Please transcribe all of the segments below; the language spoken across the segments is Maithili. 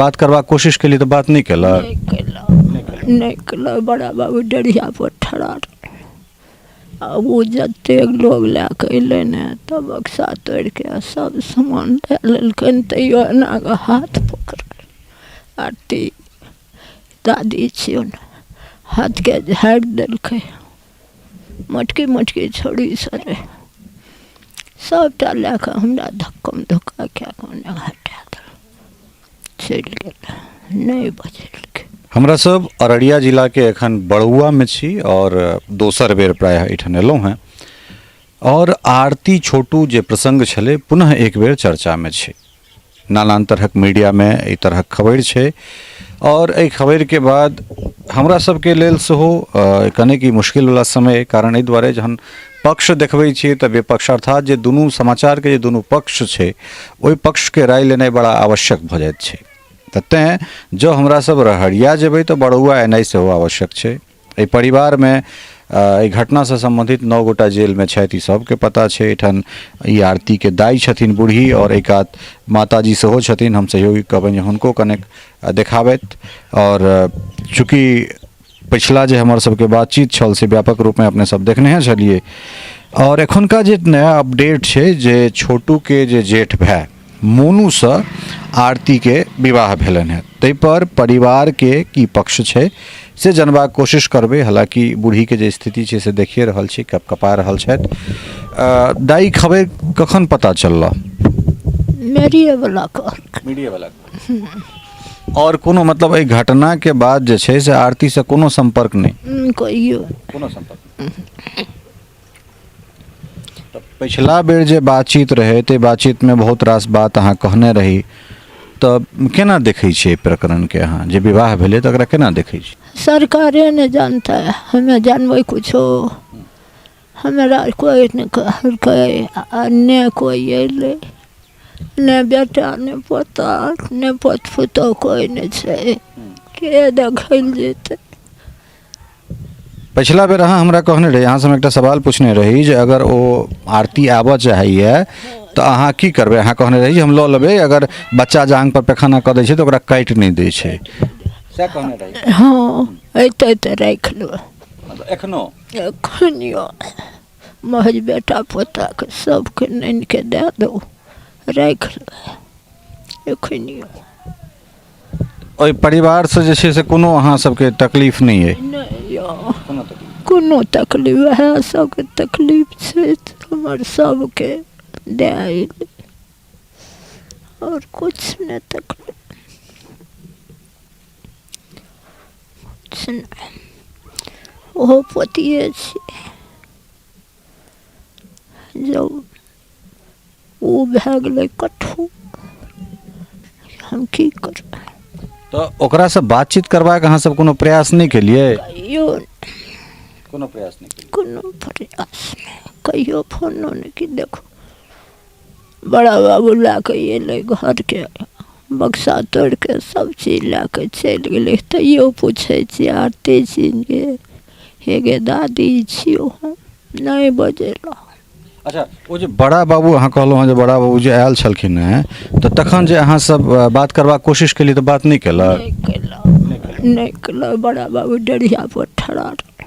बात करबाक कोशिश केलियै तऽ बात नहि केलक? नहि केलक, नहि केलक। बड़ा बाबू डरिया पर ठड़ा रहै। आ ओ जतेक लोग लए कऽ अयलै ने तऽ बक्सा तोड़ि कऽ सब सामान लए लेलकनि, तैयो एना कऽ हाथ पकड़ल। आरती दादी छियौ ने, हाथके झाड़ि देलकै। मोटकी मोटकी छौड़ी सब रहै, सबटा लए कऽ हमरा धक्कम धुक्का कए कऽ ओन्ने हटा देलक, चलि गेल, नहि बचेलकै। हमरा सब अररिया जिलाके एखन बड़ुआमे छी आओर दोसर बेर प्रायः एहिठाम एलहुँ हेँ आओर आरती छोटू जे प्रसङ्ग छलै पुनः एक बेर चर्चामे छै। नानान तरहक मीडियामे एहि तरहक खबरि छै आओर एहि खबरिके बाद हमरा सबके लेल सेहो कनेक ई मुश्किलवला समय अइ, कारण एहि दुआरे जहन पक्ष देखबै छियै तऽ विपक्ष अर्थात जे दुनू समाचारके जे दुनू पक्ष छै ओहि पक्षके राय लेनाइ बड़ा आवश्यक भऽ जाइत छै। तऽ तेँ जँ हमरा सब रहरिया जेबै तऽ बड़ौआ एनाइ सेहो आवश्यक छै। एहि परिवारमे एहि घटनासँ सम्बन्धित 9 गोटा जेलमे छथि, ई सबके पता छै। एहिठाम ई आरतीके दाइ छथिन बूढ़ी आओर एहि कात माताजी सेहो छथिन। हम सहयोगी कहबनि जे हुनको कनेक देखाबथि। आओर चूँकि पछिला जे हमर सबके बातचीत छल से व्यापक रूपमे अपने सब देखने छलियै आओर एखुनका जे नया अपडेट छै जे छोटूके जे जेठ भाय मोनूसँ आरतीके विवाह भेलनि हेँ, ताहिपर परिवारके की पक्ष छै से जनबाक कोशिश करबै। हालाँकि बूढ़ीके जे स्थिति छै से देखिए रहल छी, कपकपा रहल छथि। दाइ, खबरि कखन पता चलल? मीडिएवला कहलकै। मीडिएवला। आओर कोनो मतलब एहि घटनाके बाद जे छै से आरतीसँ कोनो सम्पर्क नहि? कहियो कोनो सम्पर्क नहि। तऽ पछिला बेर जे बातचीत रहै ताहि बातचीतमे बहुत रास बात अहाँ कहने रही, तऽ केना देखै छियै एहि प्रकरणके? अहाँ जे विवाह भेलै तकरा केना देखै छियै? सरकारे ने जानतै, हमे जानबै कुछो? हमरा कोइ नहि कहलकै आ ने कोइ अयलै, ने बेटा ने पोता ने पोत पुतोह कोइ नहि छै, के देखै लए जेतै? पछिला बेर अहाँ हमरा कहने रही, अहाँसँ हम एकटा सवाल पूछने रही जे अगर ओ आरती आबऽ चाहैए तऽ अहाँ की करबै? अहाँ कहने रही जे हम लऽ लेबै, अगर बच्चा जाँघ पर पैखाना कऽ दै छै तऽ ओकरा काटि नहि दै छै। सएह कहने रही? हँ, अयतै तऽ राखि लेबै। मतलब एखनो? एखनियो महज बेटा पोताके सबके आनिके दए दू, राखि लेबै एखनियो। ओहि परिवारसँ जे छै से कोनो अहाँ सबके तकलीफ नहि अइ? नहि यौ, कोनो तकलीफ? कोनो तकलीफ। वएह सबके तकलीफ छै हमर सबके दए अयलै, आओर किछु नहि तकलीफ, किछु नहि। ओहो पोतिए छियै। जब ओ भए गेलै कठोर, हम की करबै? तऽ ओकरासँ बातचीत करबाक अहाँ सब कोनो प्रयास नहि केलियै? कहियो। कोनो प्रयास नहि केलियै? कोनो प्रयास नहि, कहियो फोनो नहि। कि देखो, बड़ा बाबू लए कऽ एलै, घरके बक्सा तोड़ि कऽ सब चीज लए कऽ चलि गेलै, तैयो पुछै छियै, आरती छी गे, हे गे दादी छियौ हम, नहि बजेलहुँ। अच्छा, ओ जे बड़ा बाबू अहाँ कहलहुँ हँ जे बड़ा बाबू जे आयल छलखिन हेँ तऽ तखन जे अहाँ सब बात करबाक कोशिश केलियै तऽ बात नहि केलक? नहि केलक, नहि केलक। बड़ा बाबू डरिया पर ठड़ा रहै।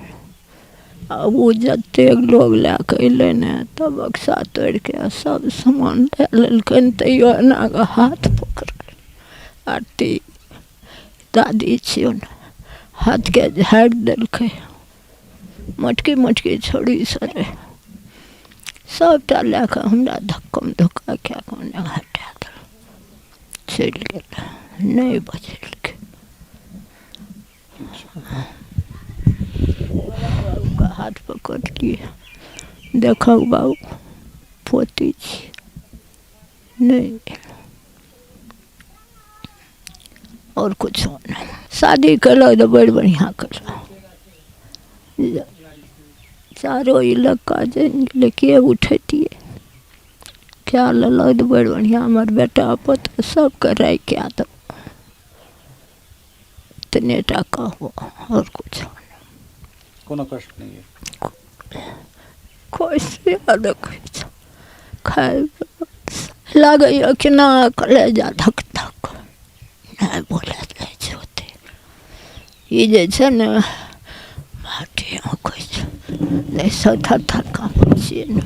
आ ओ जतेक लोग लए कऽ अयलै ने तऽ बक्सा तोड़ि कऽ सब सामान लए लेलकनि, तैयो एना कऽ हाथ पकड़ल। आरती दादी छियौ ने, हाथके झाड़ि देलकै। मोटकी मोटकी छौड़ी सब रहै, सबटा लए कऽ हमरा धक्कम धुक्का कए कऽ ओन्ने हटा देलक, चलि गेल, नहि बचेलकै। बाबूके हाथ पकड़लियै, देखहक बाबू, पोती छी, नहि आओर किछो नहि। शादी केलक तऽ बड़ बढ़िआँ केलक। चारो इलाका जानि गेलै, के उठैतियै? कए लेलक तऽ बड़ बढ़िआँ। हमर बेटा पोता सभके राय कए दौ, इतने टा कहबो, आओर किछो नहि। कोनो कष्ट नहि अइ? खुशी देखै छै, खाइ लागैए केना कलेजा धक धक नहि। ई जे छै ने माटी हौंकै छै नहि सब थर थर काँपै छियै ने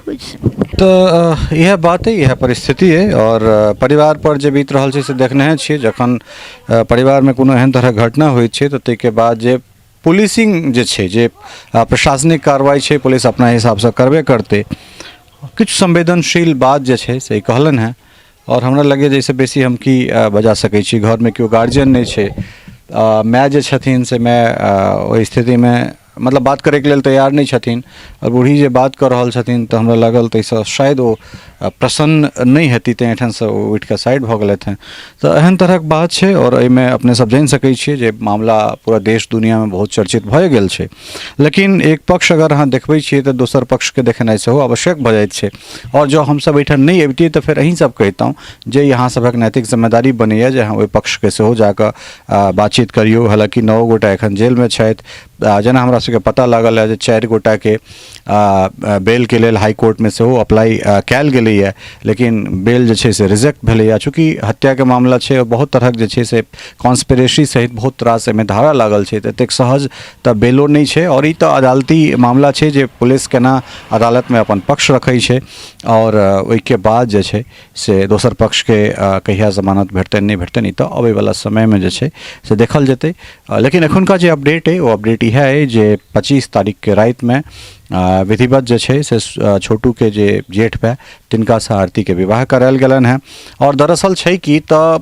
किछु तऽ इएह बात अइ इएह परिस्थिति अइ आओर परिवारपर जे बीत रहल छै से देखने छियै जखन परिवारमे कोनो एहन तरहक घटना होइ छै तऽ ताहिके बाद जे पुलिसिंग जे छै जे प्रशासनिक कार्रवाइ छै पुलिस अपना हिसाबसँ करबे करतै किछु संवेदनशील बात जे छै से कहलनि हेँ आओर हमरा लगैए जे एहिसँ बेसी हम की बजा सकै छी घरमे केओ गार्जियन नहि छै माय जे छथिन से माय ओहि स्थितिमे मतलब बात करैके लेल तैयार नहि छथिन आओर बूढ़ी जे बात कऽ रहल छथिन तऽ हमरा लागल ताहिसँ शायद ओ प्रसन्न नहि हेती ताहि एहिठामसँ ओ उठिकऽ साइड भऽ गेलथि हेँ तऽ एहन तरहक बात छै आओर एहिमे अपने सब जानि सकै छियै जे मामला पूरा देश दुनिआँमे बहुत चर्चित भए गेल छै लेकिन एक पक्ष अगर अहाँ देखबै छियै तऽ दोसर पक्षके देखेनाइ सेहो आवश्यक भऽ जाइत छै आओर जँ हमसभ एहिठाम नहि अबितियै तऽ फेर अहीँ सब कहितहुँ जे अहाँ सभक नैतिक जिम्मेदारी बनैए जे अहाँ ओहि पक्षके सेहो जाकऽ बातचीत करियौ हालाँकि 9 गोटा एखन जेलमे छथि जेना हमरा सबके पता लागल हँ जे 4 गोटाके बेलके लेल हाईकोर्टमे सेहो अप्लाई कयल गेलैए लेकिन बेल जे छै से रिजेक्ट भेलैए। चूँकि हत्याके मामला छै आओर बहुत तरहक जे छै से कॉन्स्पिरेसी सहित बहुत रास एहिमे धारा लागल छै तऽ एतेक सहज तऽ बेलो नहि छै आओर ई तऽ अदालती मामला छै जे पुलिस केना अदालतमे अपन पक्ष रखै छै आओर ओहिके बाद जे छै से दोसर पक्षके कहिया जमानत भेटतनि नहि भेटतनि ई तऽ अबैवला समयमे जे छै से देखल जेतै। लेकिन एखुनका जे अपडेट अइ ओ अपडेट इएह अइ जे 25 तारीखके रातिमे विधिवत जे छै से छोटूके जे जेठ भाय तिनकासँ आरतीके विवाह करायल गेलनि हेँ। आओर दरअसल छै कि तऽ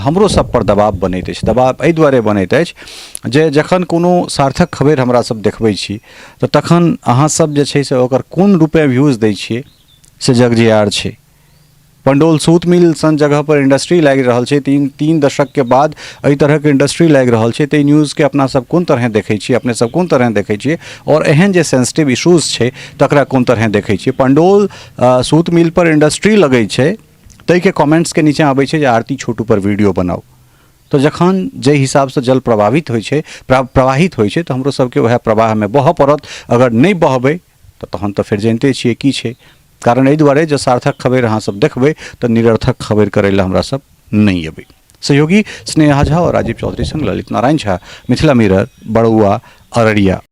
हमरो सभपर दबाव बनैत अछि। दबाव एहि दुआरे बनैत अछि जे जखन कोनो सार्थक खबरि हमरा सब देखबै छी तऽ तखन अहाँ सब जे छै से ओकर कोन रूपे व्यूज दै छियै से जगजियार छै। पंडौल सूत मिल सन जगह पर इंडस्ट्री लागि रहल छै, 3 दशक के बाद एहि तरहके इंडस्ट्री लागि रहल छै, तऽ ई न्यूजके अपना सब कोन तरहे देखै छियै, अपने सब कोन तरहे देखै छियै आओर एहन जे सेंसिटिव इश्यूज छै तकरा कोन तरहे देखै छियै। पंडौल सूत मिल पर इंडस्ट्री लगै छै ताहिके कमेंट्सके नीचाँ अबै छै जे आरती छोटू पर वीडियो बनाउ। तऽ जखन जाहि हिसाबसँ जल प्रभावित होइ छै, प्रवाहित होइ छै, तऽ हमरो सबके वएह प्रवाहमे बहऽ पड़त। अगर नहि बहबै तऽ तहन तऽ फेर जनिते छियै की छै। कारण एहि दुआरे जे सार्थक खबरि अहाँ सब देखबै तऽ निरर्थक खबरि करै लए हमरा सब नहि एबै। सहयोगी स्नेहा झा और राजीव चौधरी संग ललित नारायण झा, मिथिला मिरर, बड़ौआ, अररिया।